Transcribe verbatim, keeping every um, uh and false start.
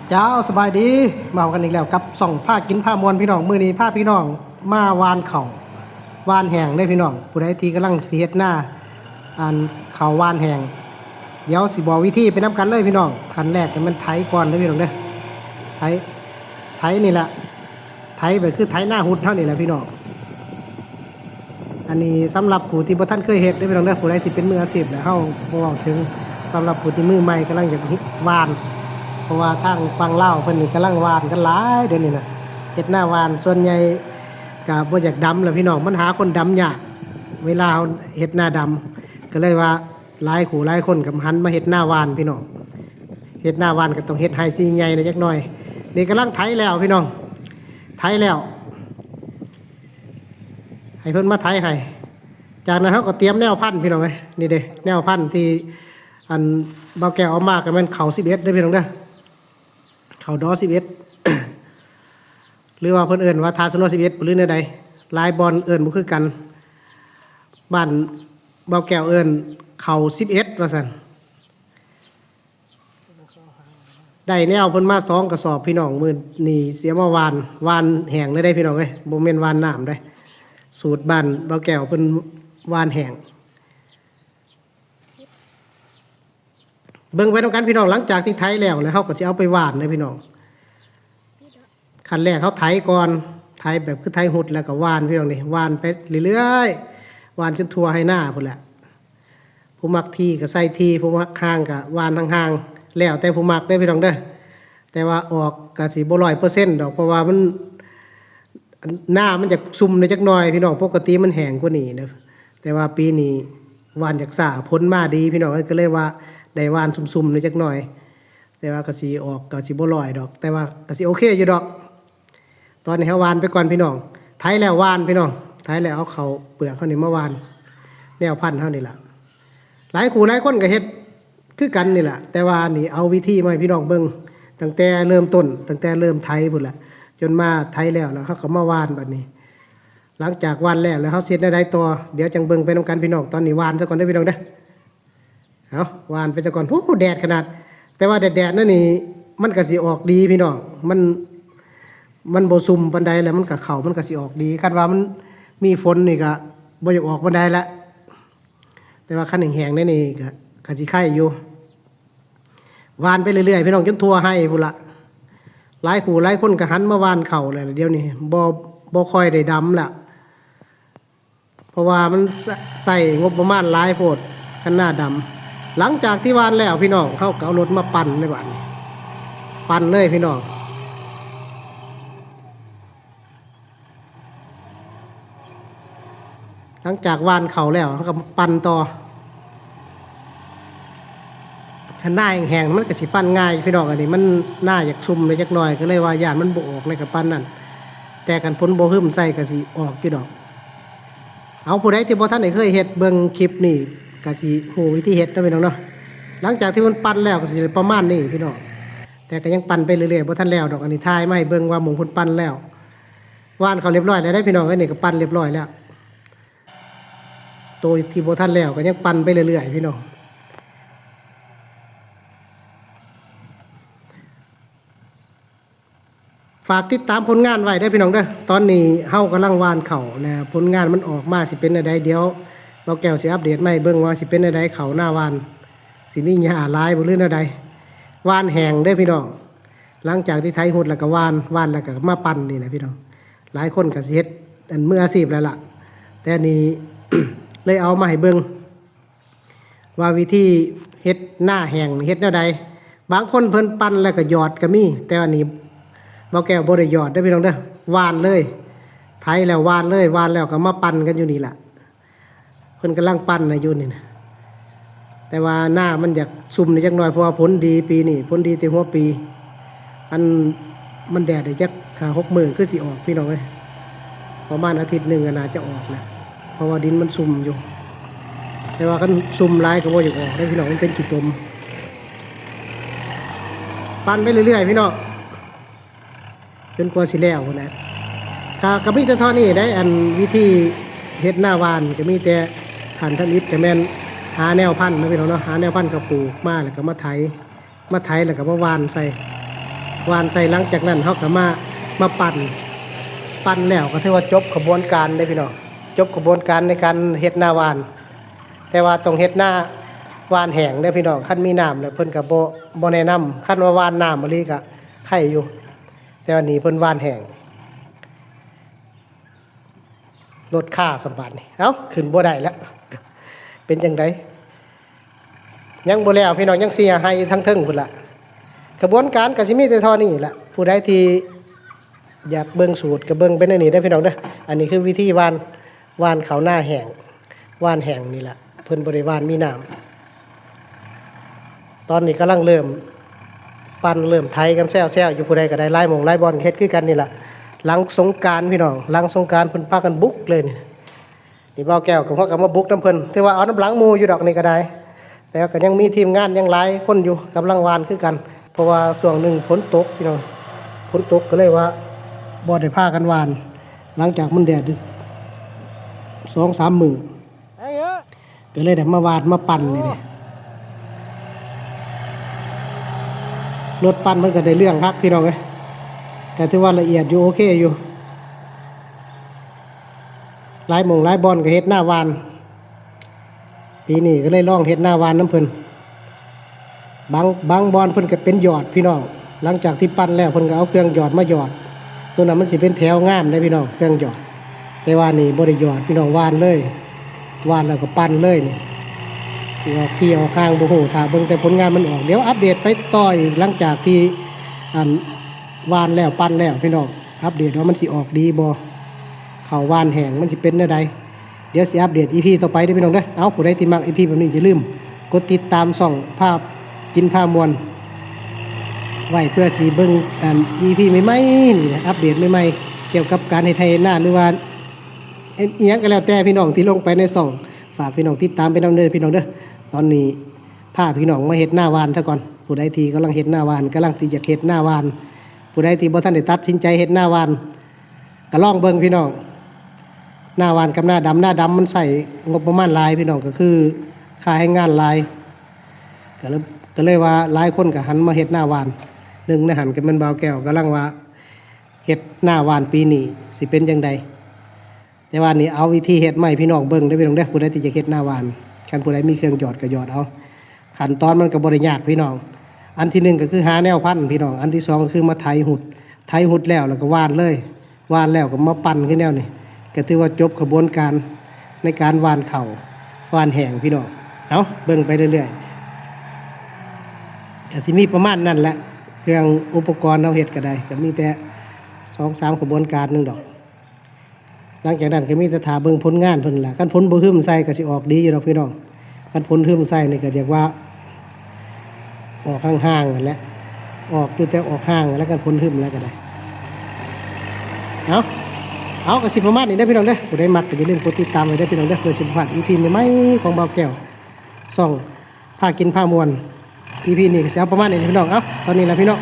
เจ้า สบายดี มาพบกันอีกแล้วกับช่องพากินพาม่วนพี่น้อง มื้อนี้พาพี่น้องมาหว่านข้าว หว่านแห้งเด้อพี่น้อง ผู้ใดที่กำลังสิเฮ็ดนา อันข้าวหว่านแห้ง เดี๋ยวสิบอกวิธีไปนำกันเลยพี่น้อง ขั้นแรกก็แม่นไถก่อนเด้อพี่น้องเด้อ ไถ ไถนี่แหละ ไถแบบคือไถนาฮุดเฮานี่แหละพี่น้อง อันนี้สำหรับผู้ที่บ่ทันเคยเฮ็ดเด้อพี่น้องเด้อ ผู้ใดที่เป็นมืออาชีพแล้วเฮาบ่เว้าถึง สำหรับผู้ที่มือใหม่กำลังอยากหว่าน เพราะว่าทางฝั่งลาวเพิ่นนี่กำลังหว่านกันหลายเดี๋ยวนี้นะ เฮ็ดนาหว่านส่วนใหญ่ก็บ่อยากดำแหละพี่น้อง มันหาคนดำยาก เวลาเฮาเฮ็ดนาดำ ก็เลยว่าหลายคู่หลายคนก็หันมาเฮ็ดนาหว่านพี่น้อง เฮ็ดนาหว่านก็ต้องเฮ็ดไร่สิใหญ่แหน่จักหน่อย นี่กำลังไถแล้วพี่น้อง ไถแล้ว ให้เพิ่นมาไถให้ จากนั้นเฮาก็เตรียมแนวพันธุ์พี่น้องเอ้ย นี่เด้ แนวพันธุ์ที่อันบ่าวแก้วเอามาก็แม่นข้าวสิบเอ็ดเด้อพี่น้องเด้อ ข้าวดอสิบเอ็ด หรือว่าเพิ่นเอิ้นว่าทาสโนสิบเอ็ด หรือแนวใด หลายบ่อนเอิ้นบ่คือกัน บ้านบ่าวแก้วเอิ้นข้าวสิบเอ็ด ว่าซั่น ได้แนวเพิ่นมาสองกระสอบพี่น้อง มื้อนี้สิเอามาหว่าน หว่านแห้งเลยเด้พี่น้องเอ้ย บ่แม่นหว่านน้ำเด้ สูตรบ้านบ่าวแก้วเพิ่นหว่านแห้ง เบิ่งไปนำกันพี่น้อง หลังจากที่ไถแล้ว แล้วเฮาก็สิเอาไปหว่านเด้อพี่น้อง ขั้นแรกเฮาไถก่อน ไถแบบคือไถฮุดแล้วก็หว่านพี่น้องนี่ หว่านไปเรื่อยๆ หว่านจนทั่วไฮ่นาพู้นแหละ ผู้มักถี่ก็ใส่ถี่ ผู้มักห่างก็หว่านห่างๆ แล้วแต่ผู้มักเด้อพี่น้องเด้อ แต่ว่าออกก็สิบ่ร้อยเปอร์เซ็นต์ดอก เพราะว่ามัน นามันอยากซุ่มแหน่จักหน่อยพี่น้อง ปกติมันแห้งกว่านี้เด้อ แต่ว่าปีนี้หว่านอยากซ้า ฝนมาดีพี่น้องเอ้ย ก็เลยว่าได้หว่านซุ่มๆแหน่จักหน่อย แต่ว่าก็สิออกก็สิบ่ร้อยดอก แต่ว่าก็สิโอเคอยู่ดอก ตอนนี้เฮาหว่านไปก่อนพี่น้อง ไถแล้วหว่านพี่น้อง ไถแล้วเอาข้าวเปลือกเฮานี่มาหว่าน แนวพันธุ์เฮานี่ล่ะ หลายคู่หลายคนก็เฮ็ดคือกันนี่ล่ะ แต่ว่านี่เอาวิธีมาให้พี่น้องเบิ่ง ตั้งแต่เริ่มต้น ตั้งแต่เริ่มไถพู้นล่ะ จนมาไถแล้ว แล้วเฮาก็มาหว่านบัดนี้ หลังจากหว่านแล้ว แล้วเฮาสิเฮ็ดแนวใดต่อ เดี๋ยวจั่งเบิ่งไปนำกันพี่น้อง ตอนนี้หว่านซะก่อนเด้อพี่น้องเด้อ เอาหว่านไปซะก่อน โอ้โห แดดขนาด แต่ว่าแดดๆนั่นนี่ มันก็สิออกดีพี่น้อง มัน มันบ่ซุ่มปานใด แล้วมันก็ ข้าวมันก็สิออกดี คันว่ามันมีฝนนี่ก็บ่อยากออกปานใดละ แต่ว่าคันแห้งๆแนวนี้ก็ ก็สิไคอยู่ หว่านไปเรื่อยๆพี่น้อง จนทั่วไฮ่พู้นละ หลายคู่หลายคนก็หันมาหว่านข้าวแล้ว เดี๋ยวนี้บ่ บ่ค่อยได้ดำละ เพราะว่ามันใช้ ใช้งบประมาณหลายโพด คันนาดำ หลังจากที่หว่านแล้วพี่น้อง เฮาก็เอารถมาปั่นเลยบัดนี้ ปั่นเลยพี่น้อง หลังจากหว่านข้าวแล้ว เฮาก็ปั่นต่อ คันนาแห้งๆ มันก็สิปั่นง่ายพี่น้อง อันนี้มันนาอยากซุ่มแหน่จักหน่อย ก็เลยว่าย้านมันบ่ออกในกะปั่นนั่น แต่คันฝนบ่หึมใส่ก็สิออกอยู่ดอก เอาผู้ใดที่บ่ทันได้เคยเฮ็ด เบิ่งคลิปนี้ก็สิฮู้วิธีเฮ็ดเนาะพี่น้องเนาะ หลังจากที่มันปั่นแล้วก็สิประมาณนี้พี่น้อง แต่ก็ยังปั่นไปเรื่อยๆ บ่ทันแล้วดอก อันนี้ถ่ายมาให้เบิ่งว่าหม่องเพิ่นปั่นแล้ว หว่านข้าวเรียบร้อยแล้วเด้อพี่น้องเอ้ย นี่ก็ปั่นเรียบร้อยแล้ว โตที่บ่ทันแล้วก็ยังปั่นไปเรื่อยๆพี่น้อง ฝากติดตามผลงานไว้เด้อพี่น้องเด้อ ตอนนี้เฮากำลังหว่านข้าว และผลงานมันออกมาสิเป็นแนวใด เดี๋ยวบ่าวแก้วสิอัปเดตมาให้เบิ่งว่าสิเป็นแนวใด ข้าวนาหว่าน สิมีหญ้าหลายบ่หรือแนวใด หว่านแห้งเด้อพี่น้อง หลังจากที่ไถฮุดแล้วก็หว่าน หว่านแล้วก็มาปั่นนี่แหละพี่น้อง หลายคนก็สิเฮ็ดอันมืออาชีพแล้วล่ะ แต่อันนี้ เลยเอามาให้เบิ่ง ว่าวิธีเฮ็ดนาแห้งเฮ็ดแนวใด บางคนเพิ่นปั่นแล้วก็หยอดก็มี แต่อันนี้บ่าวแก้วบ่ได้หยอดเด้อพี่น้องเด้อ หว่านเลย ไถแล้วหว่านเลย หว่านแล้วก็มาปั่นกันอยู่นี่ล่ะ เพิ่นกำลังปั่นน่ะอยู่นี่นะ แต่ว่านามันอยากซุ่มแหน่จักหน่อย เพราะว่าฝนดีปีนี้ ฝนดีแต่หัวปี อัน มันแดดได้จักห้าหกมื้อคือสิออกพี่น้องเอ้ย ประมาณอาทิตย์หนึ่งก็น่าจะออกแหละ เพราะว่าดินมันซุ่มอยู่ แต่ว่าคันซุ่มหลายก็บ่อยากออกเด้อพี่น้อง มันเป็นขี้ตม ปั่นไปเรื่อยๆพี่น้อง จนกว่าสิแล้วพู้นแหละ ก็ ก็มีแต่เท่านี้ได้ อันวิธีเฮ็ดนาหว่าน ก็มีแต่ขั้นทำอิฐก็แม่นหาแนวพันธุ์เนาะพี่น้องเนาะ หาแนวพันธุ์ก็ปลูกมา แล้วก็มาไถ มาไถแล้วก็มาหว่านใส่ หว่านใส่ หลังจากนั้นเฮาก็มา มาปั่น ปั่นแล้วก็ถือว่าจบขบวนการเด้อพี่น้อง จบขบวนการในการเฮ็ดนาหว่าน แต่ว่าต้องเฮ็ดนาหว่านแห้งเด้อพี่น้อง คันมีน้ำแล้วเพิ่นก็บ่ บ่แนะนำ คันว่าหว่านน้ำอีหลีก็ไคอยู่ แต่ว่านี่เพิ่นหว่านแห้ง รถคาสำบาดนี่ เอ้า ขึ้นบ่ได้แล้ว เป็นจั่งใด ยังบ่แล้วพี่น้อง ยังเสียหายทั้งเทิงพุ้นละ ขบวนการก็สิมีแต่เท่านี้ละ ผู้ใดที่อยากเบิ่งสูตรก็เบิ่งไปในนี้เด้อพี่น้องเด้อ อันนี้คือวิธีหว่าน หว่านข้าวนาแห้ง หว่านแห้งนี่ละ เพิ่นบ่ได้หว่านมีน้ำ ตอนนี้กำลังเริ่มปั่นเริ่มไถกันแซวๆอยู่ ผู้ใดก็ได้ หลายหม่องหลายบ่อนเฮ็ดคือกันนี่ล่ะ หลังสงกรานต์พี่น้อง หลังสงกรานต์เพิ่นพากันบุกเลยนี่ นี่บ่าวแก้วก็พากันมาบุกนำเพิ่น ถือว่าเอานำหลังหมู่อยู่ดอกนี่ก็ได้ แต่ว่าก็ยังมีทีมงานยังหลายคนอยู่ กำลังหว่านคือกัน เพราะว่าช่วงหนึ่งฝนตกพี่น้อง ฝนตกก็เลยว่าบ่ได้พากันหว่าน หลังจากมันแดดสองสามมื้อ ก็เลยได้มาหว่านมาปั่นนี่แหละ รถปั่นมันก็ได้เรื่องคักพี่น้องเอ้ย ก็ถือว่าละเอียดอยู่ โอเคอยู่ หลายหม่องหลายบ่อนก็เฮ็ดนาหว่าน ปีนี้ก็เลยลองเฮ็ดนาหว่านนำเพิ่น บาง บางบ่อนเพิ่นก็เป็นยอดพี่น้อง หลังจากที่ปั่นแล้วเพิ่นก็เอาเครื่องยอดมาหยอด ตัวนั้นมันสิเป็นแถวงามเด้พี่น้อง เครื่องหยอด แต่ว่านี่บ่ได้หยอดพี่น้อง หว่านเลย หว่านแล้วก็ปั่นเลยนี่ สิออกที่ออกห่างบ่ฮู้ ถ้าเบิ่งแต่ผลงานมันออก เดี๋ยวอัปเดตไปต่ออีก หลังจากที่ อัน หว่านแล้วปั่นแล้วพี่น้อง อัปเดตว่ามันสิออกดีบ่ ข้าวหว่านแห้งมันสิเป็นแนวใด เดี๋ยวสิอัปเดตอีพีต่อไปเด้อพี่น้องเด้อ เอ้า ผู้ใดที่มักอีพีแบบนี้อย่าลืมกดติดตามช่องพากินพาม่วนไว้ เพื่อสิเบิ่งอันอีพีใหม่ๆนี่นะ อัปเดตใหม่ๆเกี่ยวกับการเฮ็ดไร่เฮ็ดนา หรือว่าเฮ็ดอิหยังก็แล้วแต่พี่น้องที่ลงไปในช่อง ฝากพี่น้องติดตามไปนำเด้อพี่น้องเด้อ ตอนนี้พาพี่น้องมาเฮ็ดนาหว่านซะก่อน ผู้ใดที่กำลังเฮ็ดนาหว่าน กำลังที่จะเฮ็ดนาหว่าน ผู้ใดที่บ่ทันได้ตัดสินใจเฮ็ดนาหว่าน ก็ลองเบิ่งพี่น้อง นาหว่านกับนาดำ นาดำมันใช้งบประมาณหลายพี่น้อง ก็คือค่าแรงงานหลาย ก็เลย ก็เลยว่าหลายคนก็หันมาเฮ็ดนาหว่าน หนึ่งในหั้นก็แม่นบ่าวแก้วกำลังว่าเฮ็ดนาหว่านปีนี้สิเป็นจั่งใด แต่ว่านี่เอาวิธีเฮ็ดมาให้พี่น้องเบิ่งเด้อพี่น้องเด้อ ผู้ใดที่จะเฮ็ดนาหว่าน คันผู้ใดมีเครื่องหยอดก็หยอดเอา ขั้นตอนมันก็บ่ได้ยากพี่น้อง อันที่หนึ่งก็คือหาแนวพันธุ์พี่น้อง อันที่สองก็คือมาไถหุด ไถหุดแล้ว แล้วก็หว่านเลย หว่านแล้วก็มาปั่นคือแนวนี้ ก็ถือว่าจบขบวนการในการหว่านข้าว หว่านแห้งพี่น้อง เอาเบิ่งไปเรื่อยๆ ก็สิมีประมาณนั้นแหละ เครื่องอุปกรณ์เฮาเฮ็ดก็ได้ ก็มีแต่สองสามขบวนการหนึ่งดอก หลังจากนั้นก็มีแต่ท่าเบิ่งผลงานเพิ่นล่ะ คันฝนบ่หึมใส่ก็สิออกดีอยู่ดอกพี่น้อง คันฝนหึมใส่นี่ก็เรียกว่า ออกห่างๆนั่นแหละ ออกอยู่แต่ออกห่าง แล้วคันฝนหึมแล้วก็ได้ เอา เอาก็สิประมาณนี้เด้อพี่น้องเด้อ ผู้ใดมักก็อย่าลืมกดติดตามไว้เด้อพี่น้องเด้อ เพื่อสิบ่พลาดอีพีใหม่ๆของบ่าวแก้ว ช่องพากินพาม่วน อีพีนี้ก็สิเอาประมาณนี้พี่น้อง เอา ตอนนี้นะพี่น้อง